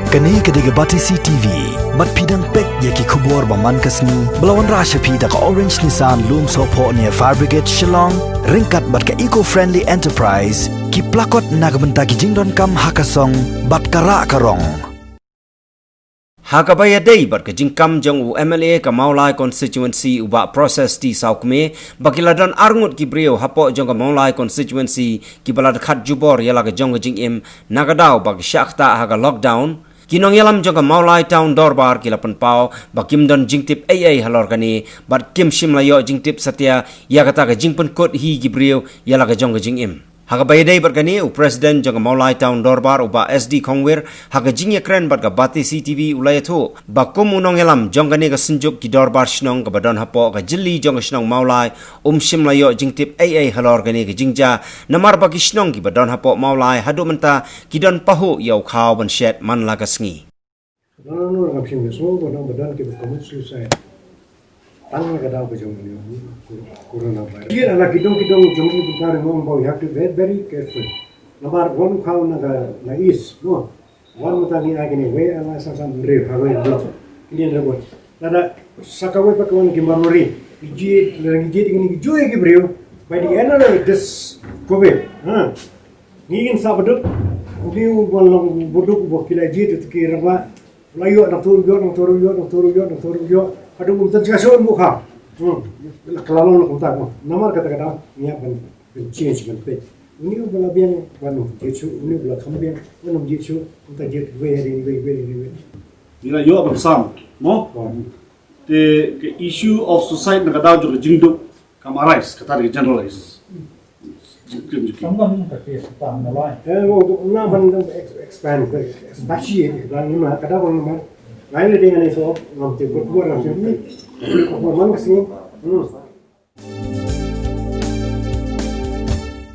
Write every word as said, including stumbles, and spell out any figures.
Kane ka dei ka Batesi T V. Bad phi dang peit ïa ki khubor ba man ka sngi ba la wanrah sha phi da ka Orange Nissan Lumsohphoh near Fire Brigade Shillong, ryngkat bad ka Eco Friendly Enterprise, ki plakot na ka bynta ki jingdonkam ha ka song bad ka rah ka rong. Ha kaba ïadei bad ka jingkam jong u M L A ka Mawlai Constituency, u Bah Proses T Sawkmie, ba ki la don arngut ki briew hapoh jong ka Mawlai Constituency kiba la dkhat jubor ïa la ka jong ka jingim na ka daw ba ki shah ktah ha ka lockdown. Ki nongïalam jong ka Mawlai Town Dorbar ki la pynpaw ba kim don jingtip ei ei halor kane bad kim shym la ïoh jingtip satia ïa kata ka jingpynkut hi ki briew ïa la ka jong ka jingim. Ha kaba ïadei bad kane, u President jong ka Mawlai Town Dorbar, u Bah S D Khongwir, ha ka jingïakren bad ka Batesi T V, u la ïathuh ba kum u nongïalam jong kane ka synjuk ki dorbar shnong kaba don hapoh ka jylli jong ka shnong Mawlai, um shym la ïoh jingtip ei ei halor kane ka jingjia, namar ba ki shnong kiba don hapoh Mawlai haduh mynta ki don pahuh ïa u khaw ban shet man la ka sngi. Don, don, don, kam shim ne, so, ba don, ba don kiba commit suicide. Tang na ka daw ba jong ne, coronavirus. Ïa la ki dong, ki dong jong ne, bynta ne, ngong ba, we have to be very careful. Namar wan khaw na ka, na east, no. Wan mynta ngi ai kine, we ala sa sa mri, ha we block. Kine ne rebot. Lada sa ka we pa ka wan ki marori. Ngi jied, lada ngi jied kine ngi joi ki briew. By the end of this covid, ha. Ngi ngin sa baduk. Ngi u ban long baduk ba ki la jied tu ki raba. La ïoh dang tur ïoh, dang tur ïoh, dang tur ïoh, dang tur ïoh. Haduh um tan jingshon bu kha. Hmm. La ka la long na kumta ko. Namar kata kata ngi ïa ban, ban change, ban peit. Uni u ba la biang, wan um jied shuh, uni u ba la kham biang, wan um jied shuh, kumta jied wei, wei, wei, wei, wei. Ngi la ïoh ban sam, mo? Wan. Te ka issue of suicide na ka daw jong ka jingduk kam arise, kata ka generalize. Jingduk, jingduk. Kam don ka case tam na lai. Eh, mo, na ban ex-, expand, expatiate, ban na ka daw ban na. Ngai le ding ne so, ngam te buat buat na sini. Buat man ka sini. Hmm.